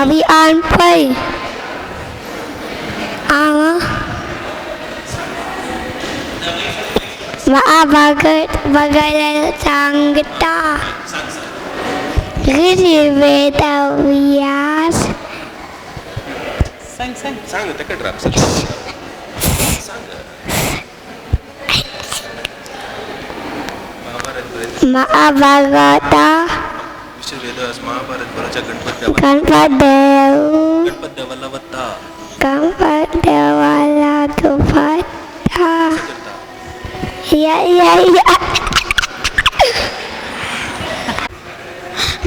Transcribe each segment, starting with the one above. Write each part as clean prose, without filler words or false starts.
Avian Pai. हांव महाभारत बगैर सांगता. ऋषी वेदव्यास. सांग सांग. सांग तेका ड्राप सांग. महाभारत. महाभारत. ऋषी वेदव्यास महाभारत बरोच्या गणपत देवा. गणपत देव. गणपत देवाला वत्ता. गणपत देवाला दुपट्टा. करता. या या या.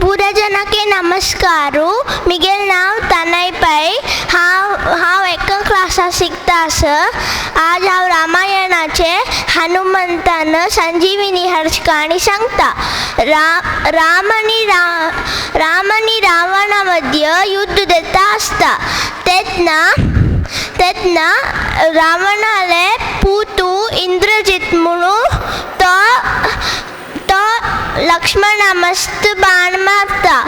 पुरजनके नमस्कारू. मिगेल नाव तनय पै. हांव हांव एका क्लासा शिकता आसा. आज हांव रामायणाचे हनुमंतान संजीविनी हर्ष काणी सांगता. राम आनी राम आनी रावणा मध्य युद्ध जाता आसता तेन्ना तेन्ना रावणाले पुतू इंद्रजीत म्हणून तो तो लक्ष्मणा मस्त बाण मारता.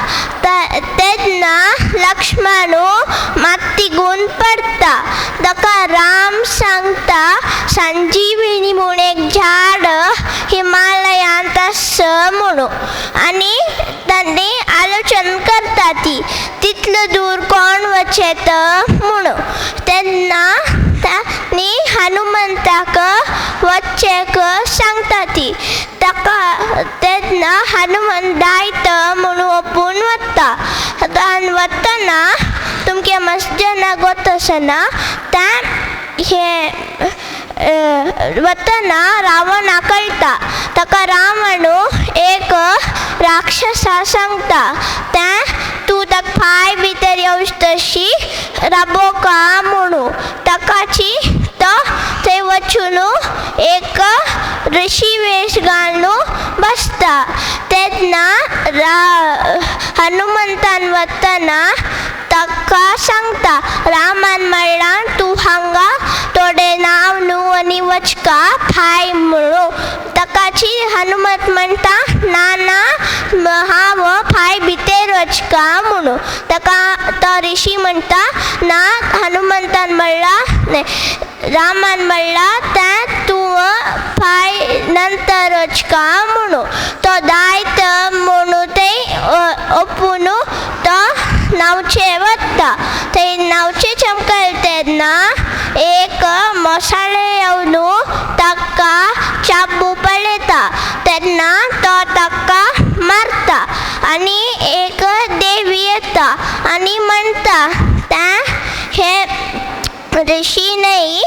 तेन्ना लक्ष्मणू माती गुण पडता. ताका राम सांगता संजीविनी म्हूण एक झाड हिमालयांत आसा म्हणून आनी तांणी आलोचन करता ती तितलो दूर कोण वचेत म्हणून. तेन्ना तांणी हनुमंताक वचचेक सांगता ती. ताका तेन्ना हनुमंत दायत म्हणून ओपून वता. आनी वतना तुमगे मस्त जाणां गोत आसना त्या हे वतना रावणा कळटा. ताका रावणू एक राक्षसा सांगता त्या तूं ताका पांय भितर येवच तशी राबोवका म्हणून. ताकाची तो थंय वचून एक ऋषी वेश घालून बसता. तेन्ना हनुमंतान वतना ताका सांगता रामान म्हणलां तूं हांगा थोडें नांव न्हू आनी वचका फाय म्हणून. ताकाची हनुमंत म्हणटा ना ना हांव फाय भितर वचका म्हणून. ताका तो ऋषी म्हणटा ना. हनुमंतान म्हणलां न्हय रामान म्हणलां तें तूं फाय नंतर वचका म्हणून. तो दायत म्हणून थंय ओपून तो न्हांवचे वता. थंय न्हांवचे चमकल तेन्ना एक मोसाळे येवन ताका चाबू पळयता तेन्ना तो ताका मारता आनी एक देवी येता आनी म्हणटा तें हे ऋषी न्हय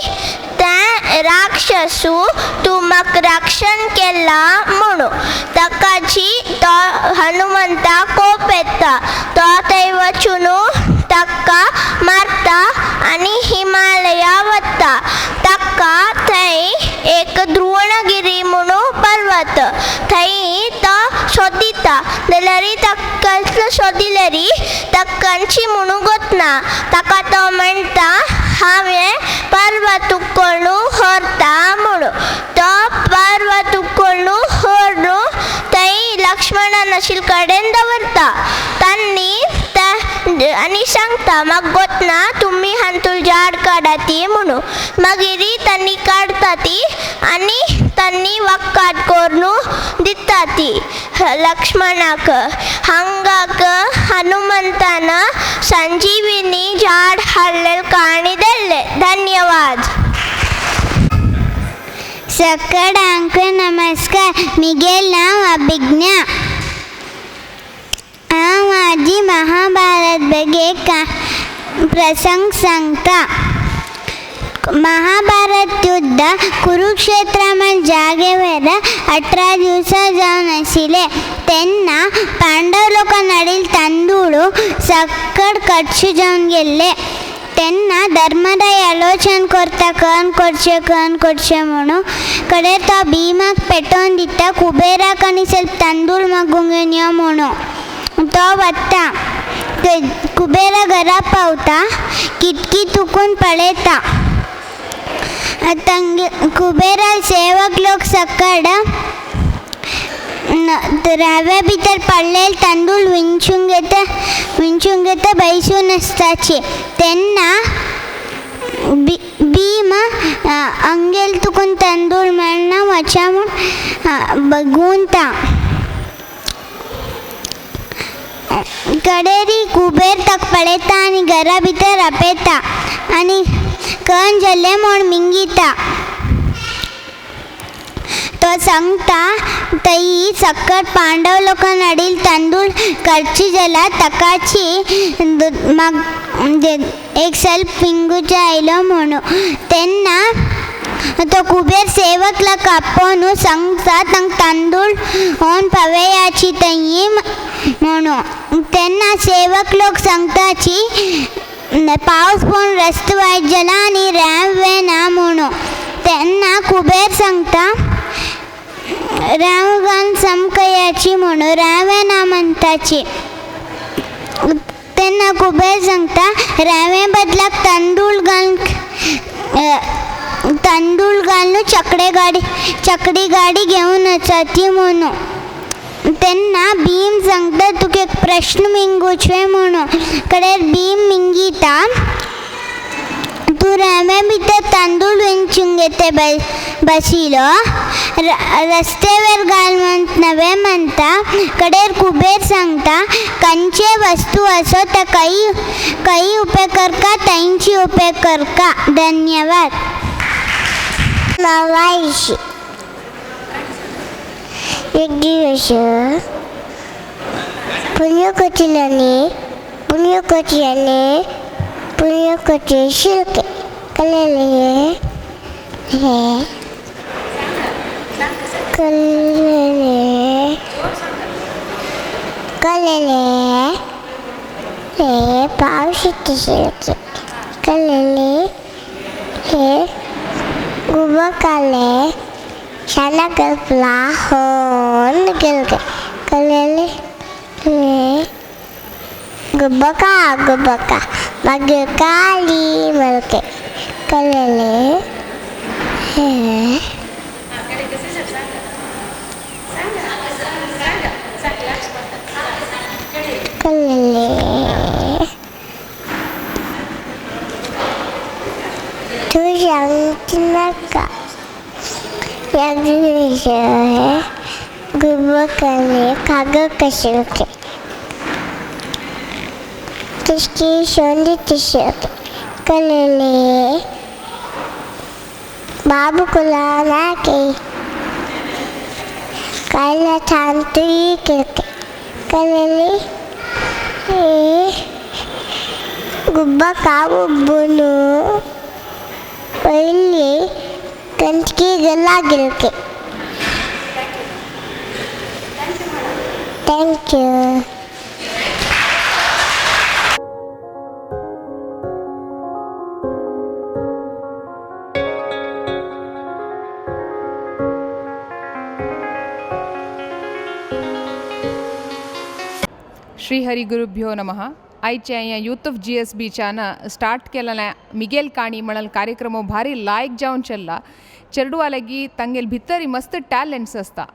तें राक्षसू तूं म्हाका रक्षण केलां म्हणून. ताकाची तो हनुमंता कोप येता. तो थंय वचून ताका मारता आनी हिमालया वता. ताका थंय एक द्रोणगिरी म्हणून पर्वत थंय तो सोदिता जाल्यार ताका सोदिल्यार ताका खंयची म्हणून गोतना. ताका तो म्हणटा हांवें पर्वत उखलून व्हरता म्हणून. तो पर्वत उखलून व्हरून थंय लक्ष्मणान आशिल्ले कडेन दवरता. तांणी आनी सांगता म्हाका गोतना तुमी हातूंत झाड काडा ती म्हणून. मागीर तांणी काडटा ती आनी तांणी वखद करून दिता ती लक्ष्मणाक. हांगाक हनुमंतान संजीविनी झाड हाडलें काणी दिल्लें. धन्यवाद. सगळ्यांक नमस्कार. मिगेल नांव अभिज्ञा. हांव म्हाजी महाभारत बगे प्रसंग सांगता. महाभारत युद्ध कुरुक्षेत्रामध्ये जागेवर 18 दिवसां जावन आशिल्ले तेन्ना पांडव लोकां हाडिल्ले तांदूळ सकळ कच्छ जावन गेल्ले. तेन्ना धर्मराय आलोचन करता कन करचें कन करचें म्हणून. कडे तो भीमाक पेटोवन दिता कुबेराक आनी ಸ್ವಲ್ಪ तांदूळ मागूंक घेवन यो म्हणून. तो वता कुबेरा घरा पावता किटकी तुकून पळयता. तंगे कुबेरा सेवक लोक सकळ रव्या भितर पडलेले तांदूळ विंचून घेता विंचून घेता बैसून आसताची. तेन्ना भीम अंगेल तुकून तांदूळ मेळना वचा म्हूण गुंता. कडेरी कुबेर ताका पळयता आनी घरा भितर आपयता आनी कण जालें म्हूण मिंगिता. तो सांगता तई सकट पांडव लोकांना हाडिल्ले तांदूळ खर्ची जाला ताकाची एक सेल्फ पिंगूचे आयलो म्हणून. तेन्ना तो कुबेर सेवक लोक आपोवन सांगता तांकां तांदूळ होवन पावयाची तई म्हणून. तेन्ना सेवक लोक सांगताची पावस पडून रस्तो वायट जाला आनी रॅम वे ना म्हणून. तेन्ना कुबेर सांगता राम घालून समकयाची म्हणून रावे ना म्हणटाची. तेन्ना कुबेर सांगता रावे बदलाक तांदूळ घालून तांदूळ घालून चकडी गाडी घेवन वचाची म्हणून. तेन्ना भीम सांगता तुका एक प्रश्न मिंगूचे म्हणून. कडेर भीम मिंगिता तूं राव्या भितर तांदूळ विंचून घेते बशिलो रस्त्यावर घाल नवे म्हणटा. कडेर कुबेर सांगता खंयचे वस्तू आसो ते काही उपेग करका तांची उपेग करका. धन्यवाद. मावायशी एक दिवस पुण्यकोटीने पुण्यकोटी पुण्यकोटी शिल्के कलेले हे कलेले कलेले हे पावशेती शिल्के कलेले हे गुबकाले शाला गल्पला होन गिलके कलेले हे गुबका गुबका मागीर काली मलके कलेले हे कलेले तूं सांगची नाका. एक दिवस गुबकाले कागद कशे तिसकी सोंदी तिसके कलेले बाबू कुला नाके कायला छानतरी किरके कलेले हे गुब्बा का उब्बुनु पयली कंचकी गला गिलके. Thank you. Shri Hari गुरुभ्यो नमः. आयच्या ह्या यूथ ऑफ जी एस बीच्यान स्टार्ट केलेल्या मिगेल काणी म्हणल कार्यक्रम भारी लायक जावन चल्ला. चेडवा लागी तांगेल भितर मस्त टॅलंट्स आसता,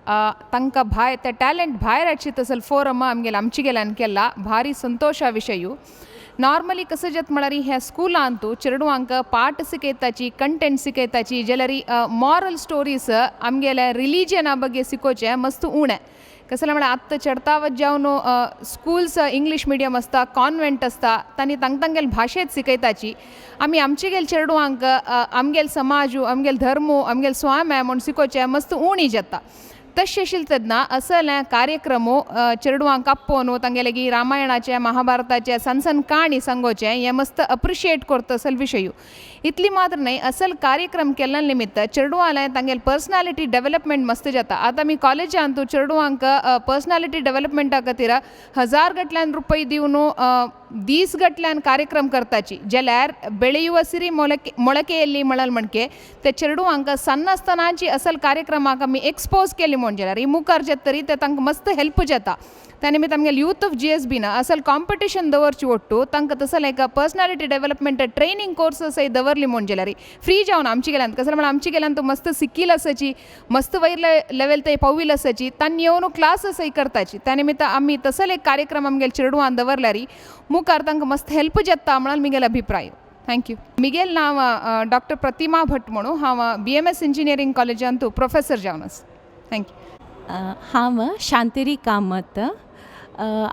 तांकां भायर ते टॅलंट भायर हाडची तसल फोरम आमगेल आमचे गेल्यान केला भारी संतोशा विशयू. नॉर्मली कसं जाता म्हळ्यार ह्या स्कुलांतू चेडवांक पाठ शिकयताची, कंटेंट शिकयताची, जाल्यार मॉरल स्टोरीज आमगेल्या रिलिजना ಬಗ್ಗೆ शिकोवचें मस्त उणें. कसलें म्हळ्यार आत्तां चडतावत जावन स्कुल्स इंग्लीश मिडियम आसता, कॉन्वेंट आसता, तांणी तांग तांगेल भाशेंत शिकयताची. आमी आमचे गेल चेडवांक आमगेल समाजू, आमगेल धर्मू, आमगेल स्वाम्या म्हूण शिकोवचें मस्त उणी जाता. तशें आशिल्लें तेन्ना असले कार्यक्रम चेडवांक आपोवन तांगेले रामायणाचे, महाभारताचे सण सण काणी सांगोवचें हें मस्त अप्रिशिएट करता असल विशयू. इतली मात्र न्हय, असल कार्यक्रम केल्ल्या निमित्त चेडवांले तांगेले पर्सनालिटी डेवलपमेंट मस्त जाता. आतां आमी कॉलेजांत चेडवांक पर्सनालिटी डेवलपमेंटा खातीर 1000 गटल्यान रुपये दिवन दीस गटल्यान कार्यक्रम करताची. जाल्यार ಬೆಳೆಯುವ ಸಿರಿ ಮೊಳಕೆ ಮೊಳಕೆಯಲ್ಲಿ म्हणल म्हणके ते चेडवांक सಣ್ಣ आसतनाची असल कार्यक्रमाक आमी एक्सपोज केली म्हूण जाल्यार ही मुखार जातरी ते तांकां मस्त हेल्प जाता. त्या निमित्त आमगेले यूथ ऑफ जीएसबीन असल कॉम्पिटिशन दवरची ಒಟ್ಟು तांकां तसले एक पर्सनॅलिटी डेवलपमेंट ट्रेनींग कोर्ससय दवरली म्हूण जाल्यार फ्री जावन आमचे गेल्यान कसलें म्हळ्यार आमचे गेल्यान मस्त सिकील आसाची, मस्त वयले लेवल ते पाविल्ले आसाची, तांणी येवन क्लाससय करताची. त्या निमित्त आमी तसले एक कार्यक्रम आमगेले चेडवान दवरल्यार मुखार तांकां मस्त हेल्प जाता म्हणून मिगेल अभिप्राय. Thank you. मिगेल नांव डॉक्टर प्रतिमा भट म्हणून हांव बीएमएस इंजिनियरींग कॉलेजांतू प्रोफेसर जावन आसा. Thank you. हांव शांतेरी कामत.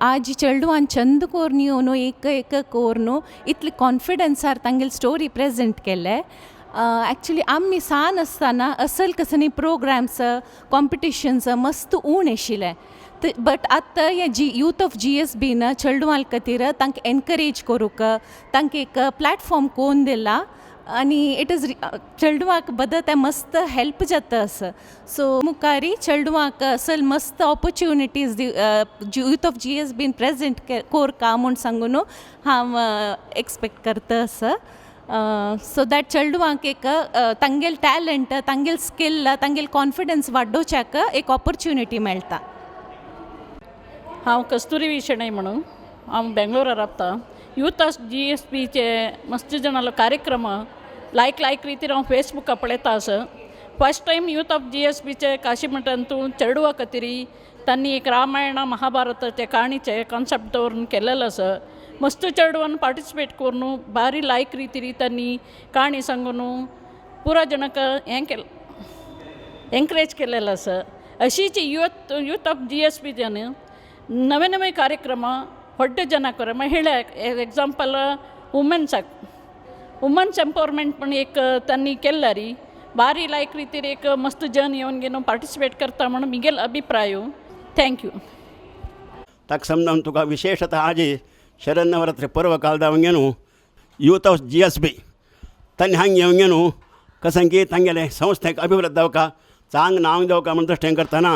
आज चेडवान चंद कोरून येवन एक एक कोरून इतले कॉन्फिडन्सार तांगेले स्टोरी प्रेजेंट केले. एक्चुली आमी सान आसतना असल कसनी प्रोग्राम्स कॉम्पिटिशन्स मस्त ऊण आशिल्ले, बट आतां हे जी यूथ ऑफ जीएसबीन चेडवां खातीर तांकां एनकरेज करूंक तांकां एक प्लॅटफॉर्म कोन दिला आनी it is चेडवांक बद तें मस्त हेल्प जाता आसा. सो मुखारी चेडवांक असल मस्त ऑपॉर्च्युनिटीज यूथ ऑफ जीएसबीन प्रेजेंट कोरका म्हूण सांगून हांव एक्सपेक्ट करता आसा, सो that चेडवांक एक तांगेले टॅलंट, तांगेले स्किल, तांगेले कॉन्फिडन्स वाडोवच्याक एक ऑपॉर्च्युनिटी मेळटा. हांव कस्तुरी वी शणै म्हणून हांव बेंगलोरा रावता. यूथ ऑफ जीएसबीचे मस्त जाणालो कार्यक्रम लायक लायक रितीर हांव फेसबुका पळयता आसा. फर्स्ट टायम यूथ ऑफ जीएसबीचे काशी मठांतू चेडवा खातीर तांणी एक रामायण महाभारताचे काणीचे कॉन्सेप्ट दवरून केलेलो आसा. मस्त चेडवान पार्टिसिपेट करून बारी लायक रितीर तांणी काणी सांगून पुरा जणांक हें केलें, एनकरेज केलेलो आसा. अशीच यूथ यूथ ऑफ जीएसबी जन नवे नवे कार्यक्रम व्हड्ड जनाक महिला एग्जाम्पल वुमन्साक वुमन्स एम्पावरमेंट पण एक तांणी केल्लारी बारी लायक रितीर एक मस्त जन येवन घेवन पार्टिसिपेट करता म्हणून मिगेल अभिप्राय. Thank you. ताका समजावन तुका विशेषतः आजी शरन्नवरात्रि पर्व कालदावंगेನು ಯೂತ್ ಆಫ್ जीएसबी तन्नी हांग येवंगेನು कसंकी तांगेले संस्थेक अभिवृद्ध जावका, चांग नांव जावका म्हण दृश्टेन करतना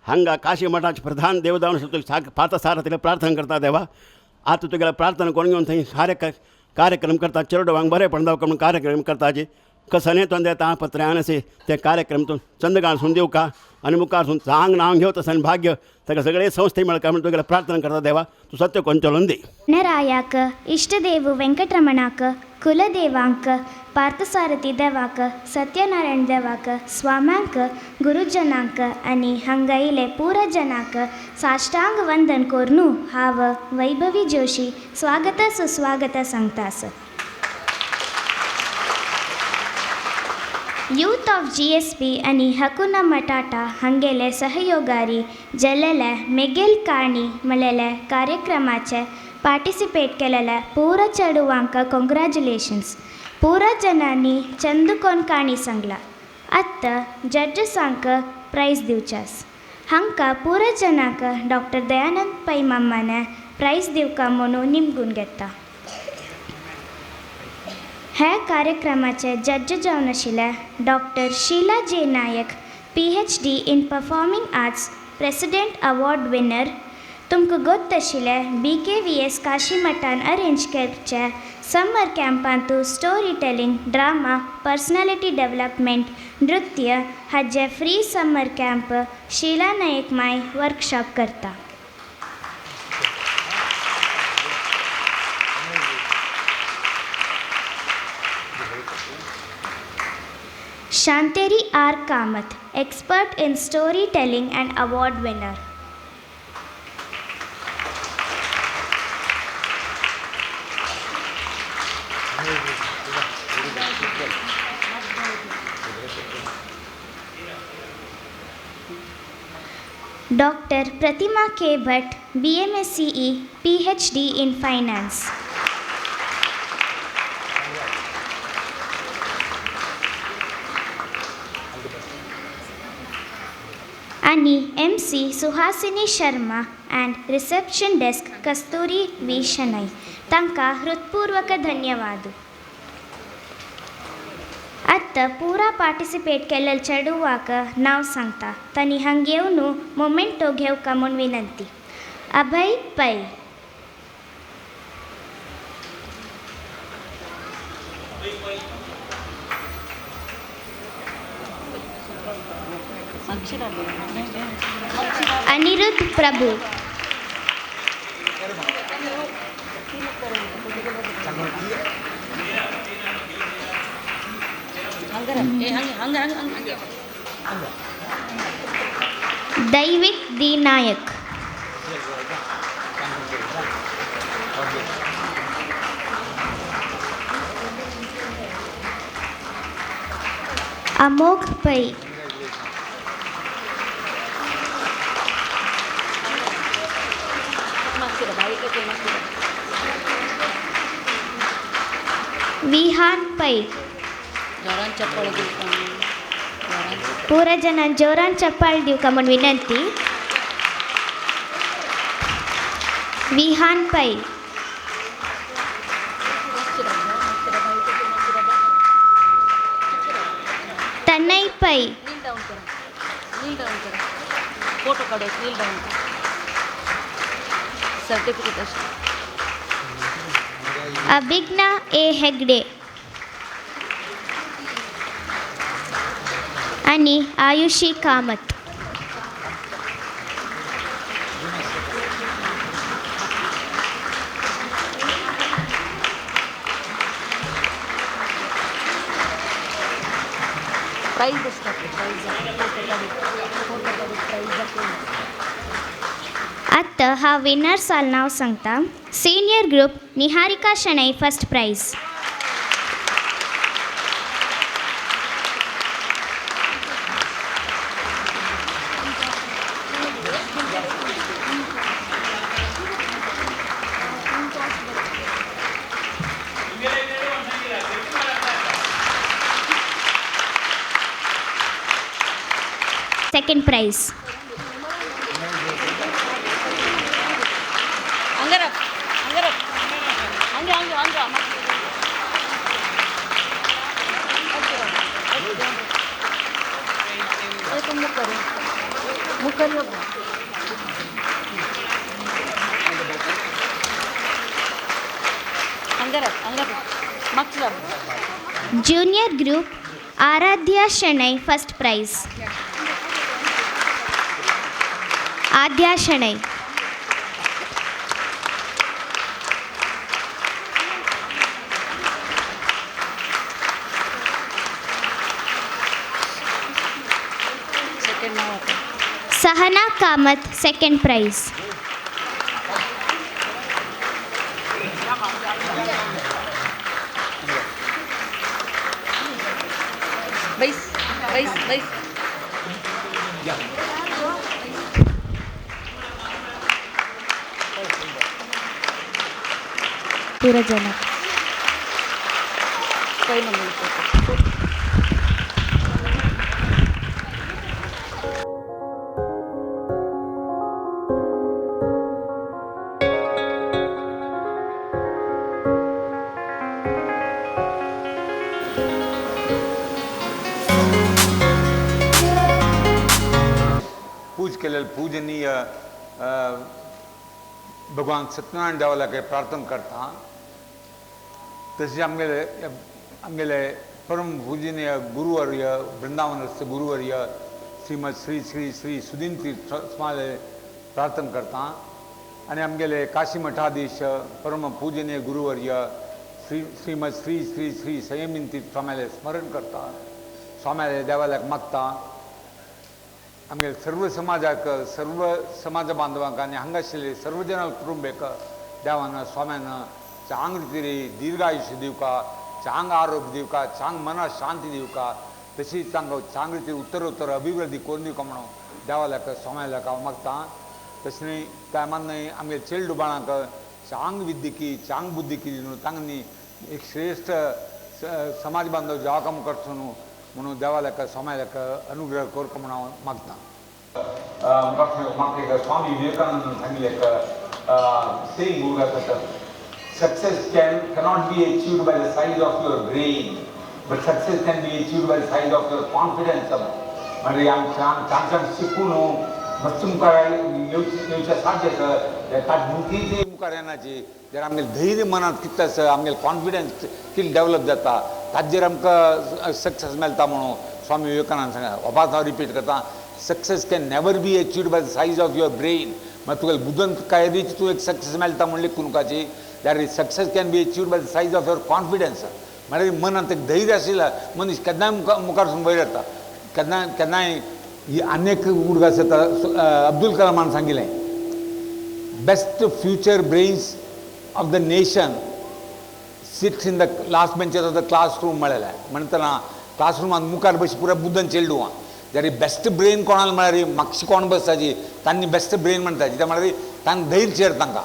हांगा काशी मठाचे प्रधान देव जावन पार्थसारथीला प्रार्थना करता देवा आतां तुगेले प्रार्थना करून घेवन थंय सारे कार्यक्रम करता, चेडवांक बरेपण जावका म्हणून कार्यक्रम करताची कसने तो तापत्र्यान असे ते कार्यक्रम तूं चंदगाळ सून दिवका आनी मुखार सून चांग नांव घेवता आनी भाग्य ताका सगळे संस्थे मेळका म्हणून तुगेले प्रार्थना करता देवा, तूं सत्य कोण चलोवन दी. गणरायाक, इष्टदेव वेंकटरमणाक, कुलदेवांक, पार्थसारथी देवाक, सत्यनारायण देवाक, स्वाम्यांक, गुरुजनांक आनी हांगायले पुरजनांक साष्टांग वंदन कोरनू हांव वैभवी जोशी स्वागत सुस्वागत सांगतास. यूथ ऑफ जीएसबी आनी हकुना मटाटा हांगेले सहयोगारी जलेले मेगेल काणी म्हळेले कार्यक्रमाचे पार्टिसिपेट केलेले पुरा चेडवांक कॉंग्रॅच्युलेशन्स. पुरा जनांनी चंदकोन काणी सांगला. आतां जड्जसांक प्रायज दिवच्यास. हांकां पुरा जनांक डॉक्टर दयानंद पै मामाने प्रायज दिवका म्हणून निमगून घेता. ह्या कार्यक्रमाचे जज्ज जावन आशिल्ले doctor Sheela J Naik, PhD in performing arts, president award winner. तुमकां गोत्त आशिल्लें BKVS काशी मठान अरेंज करचे summer कॅम्पांतू story telling, drama, personality development, नृत्य हाजे free summer camp Sheela Naik my workshop करता. Shanteri R Kamath, expert in story telling and award winner. Doctor Pratima K Bhat, BMSCE, PhD in finance. आनी MC Suhasini Sharma and reception desk Kasturi V Shenoy तांकां हृत्पूर्वक धन्यवाद. आतां पुरा participate केल्ले चेडवाक नांव सांगता, तांणी हांग येवन मोमेंटो घेवका म्हूण विनंती. Abhay Pai, अनिरुद्ध प्रभु. दैविक दी नायक. अमोघ पै. विहान पै. पूरा जणां जोरान चप्पाळ दिवका म्हूण विनंती. विहान पै. तनय पै. अभिज्ञा ए हेगडे आणि आयुषी कामत. आत्ता हा विनर्स नाव सांगता. Senior group Niharika Shenoy first prize. Second prize. Junior group Aradhya Shenoy first prize. Aadya Shenoy. Sahana Kamath second prize. पूरा. पूज केलेलं पूजनीय भगवान सत्यनारायण देवाला प्रार्थना करता. तशेंच आमगेले आमगेले परम पूजनीय गुरुवर्य वृंदावनस्थ गुरुवर्य श्रीमद श्री श्री श्री सुदीन तीर्थ स्वामीले प्रार्थना करता. आनी आमगेले काशी मठाधीश परम पूजनीय गुरुवर्य श्री श्रीमद श्री श्री श्री संयमीन तीर्थ स्वाम्याले स्मरण करता. स्वाम्याले देवाल्याक मागता आमगेले सर्व समाजाक सर्व समाज बांधवांक आनी हांगा आशिल्ले सर्व जणां कुटुंबेक देवान स्वाम्यान चांग रितीन दीर्घायुष्य दिवका, चांग आरोग्य दिवका, चांग मना शांती दिवका, तशीच तांकां चांग रितीन उत्तरोत्तर अभिवृद्धी करून दिवका म्हणून देवाल्याक स्वाम्याल्याक हांव मागता. तशें न्ही त्या न्हय आमगे चेडू बाळांक चांग विद्यकी चांग बुद्धिकी न्हू तांणी एक श्रेश्ठ समाज बांधव जावका करचो न्हू म्हणून देवाल्याक स्वाम्याल्याक अनुग्रह करचो म्हणून हांव मागता. म्हाका स्वामी विवेकानंद सांगिल्लें एक सेईंग उरता, success cannot be achieved by the size of your brain, but success can be achieved by the size of your confidence. म्हणजे आमच्या शिकून मस्त मुखार येवचें साध्य आसा, ताका मुठी मुखार येनाची जर आमगेलें धैर्य मनांत कितलें आसा, आमगेलें कॉन्फिडन्स कितलें डेवलप जाता ताजेर आमकां सक्सेस मेळटा म्हणून स्वामी विवेकानंद सांगला. वापस हांव रिपीट करता, Success can never be achieved by the size of your brain. मागीर तुका बुदंत कायरीच तूं एक सक्सेस मेळटा म्हणलें कुनुकाची जाल्यार success can be achieved by the size of your confidence. म्हळ्यार मनांत एक धैर्य आशिल्ल्या मनीस केन्नाय मुखार वयर येता. केन्ना केन्नाय ही आनी एक उडगास येता. अब्दुल कलामान सांगिल्लें, best future brains of the nation sits in the last benches of the classroom म्हळेलें. म्हणटना क्लासरुमान मुखार बशी पुरा बुद्दन चेडूं जाल्यार बेस्ट ब्रेन कोणाक म्हळ्यार मागशी कोण बसताची तांणी बेस्ट ब्रेन म्हणटाची. ते म्हळ्यार तांकां धैर्य चेर तांकां.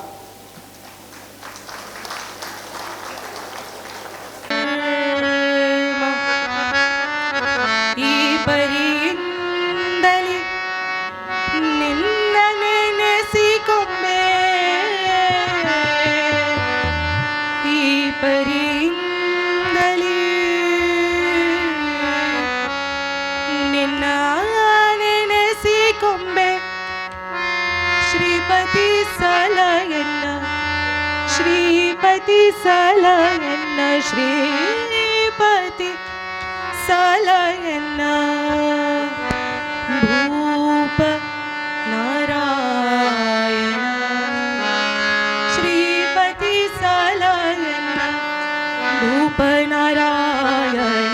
श्रीपति सलयन्न श्रीपति सलयन्न भूप नारायण श्रीपति सलयन्न भूप नारायण.